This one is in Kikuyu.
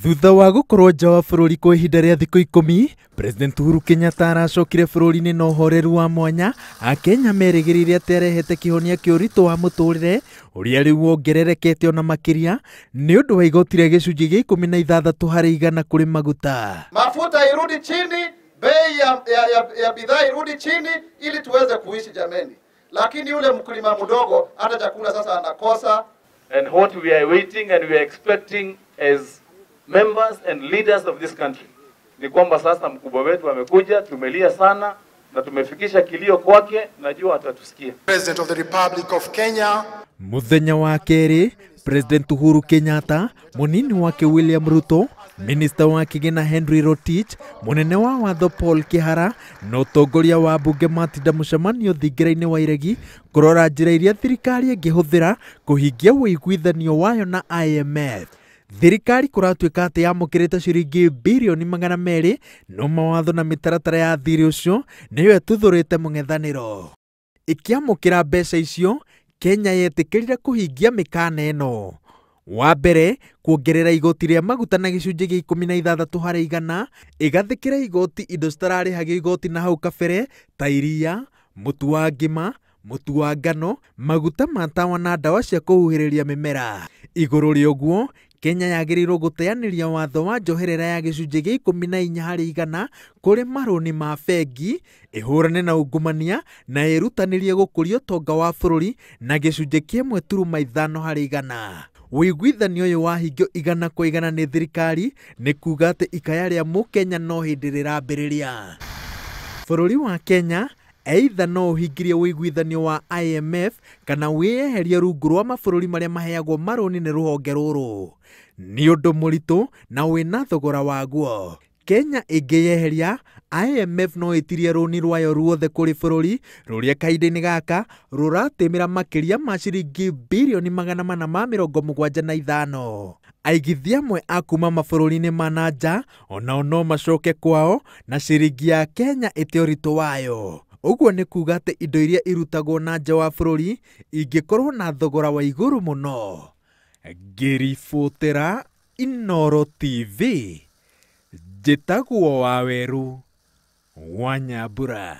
Thutha wa gũkorwo nja wa bũrũri kwa ihinda rĩa thikũ 10, President Uhuru Kenyatta aracokire bũrũri-inĩ na ũhoreru wa mwanya. Akenya merĩgĩrĩire atĩ arehete kĩhonia kĩa ũritũ wa mũtũrĩre ũrĩa rĩu wongererekete ona makĩria nĩ ũndũ wa igoti rĩa gĩcunjĩ gĩa 16 harĩ igana kũrĩ maguta. Mafuta irudi chini, bei ya bidhaa irudi chini ili tuweze kuishi jameni. Lakini yule mkulima mdogo hata chakula sasa anakosa. And what we are waiting and we are expecting as members and leaders of this country ni kwamba sasa mkubwa wetu amekuja, tumelia sana na tumefikisha kilio kwake, najua atatusikia. President of the Republic of Kenya. Muthenya wa kerĩ, President Uhuru Kenyatta, munini wake William Ruto, Minister wa kĩgĩna Henry Rotich, munene wa watho Paul Kihara na ũtongoria wa mbunge matinda mũcemanio thingira-inĩ wa Iregi kũrora njĩra iria thirikari ĩngĩhũthĩra kũhingia ũiguithanio wayo na IMF. Thirikari kũratuĩka atĩ yamũkĩrĩte ciringi birioni 200 no mawatho na mĩtaratara ya thirĩ ũcio nĩyo ĩtuthũrĩte mũng'ethanĩro. Ĩkĩamũkĩra mbeca icio, Kenya yetĩkĩrire kũhingia mĩkana ĩno. Wa mbere, kuongerera igoti rĩa maguta na gĩcunjĩ gĩa 16 harĩ igana, ĩgathĩkĩra igoti indo citararĩhagio igoti na hau kabere ta iria, mũtu wa ngima, mũtu wa ngano, maguta ma tawa na ndawa cia kũhuhĩrĩria mĩmera. Igũrũ rĩa ũguo, Kenya yagĩrĩirwo gũteanĩria watho wa njoherera ya gĩcunjĩ gĩa 14 harĩ igana kũrĩ marũni ma bengi, ĩhũrane na ungumania na ĩrutanĩrie gũkũria ũtonga wa bũrũri na gĩcunjĩ kĩa 1.5 harĩ igana. Ũiguithanio ũyũ wahingio 100 kwa 100 nĩ thirikari nĩ kuga atĩ ikaya rĩa mũkenya no hĩndĩ rĩrambĩrĩria. Bũrũri wa Kenya either no ũhingirie ũiguithanio wa IMF kana wĩyeherie rungu rwa mabũrũri marĩa maheagwo marũni nĩ rũhonge rũrũ. Nĩ ũndũ mũritũ na wĩna thogora waguo. Kenya ĩngĩyeheria, IMF no ĩtirie rũni rwayo ruothe kũrĩ bũrũri rũrĩa kahinda-inĩ gaka rũratĩmĩra makĩria ma ciringi birioni 475. Aigithia amwe a kuma mabũrũri-inĩ ma na nja onao no macoke kwao na ciringi ya Kenya ĩte ũritũ wayo. Ũguo nĩ kuga atĩ indo iria irutagwo na nja wa bũrũri ingĩkorwo na thogora wa igũrũ mũno. Ngĩribotera Inooro TV, njĩtagwo Waweru wa Nyambura.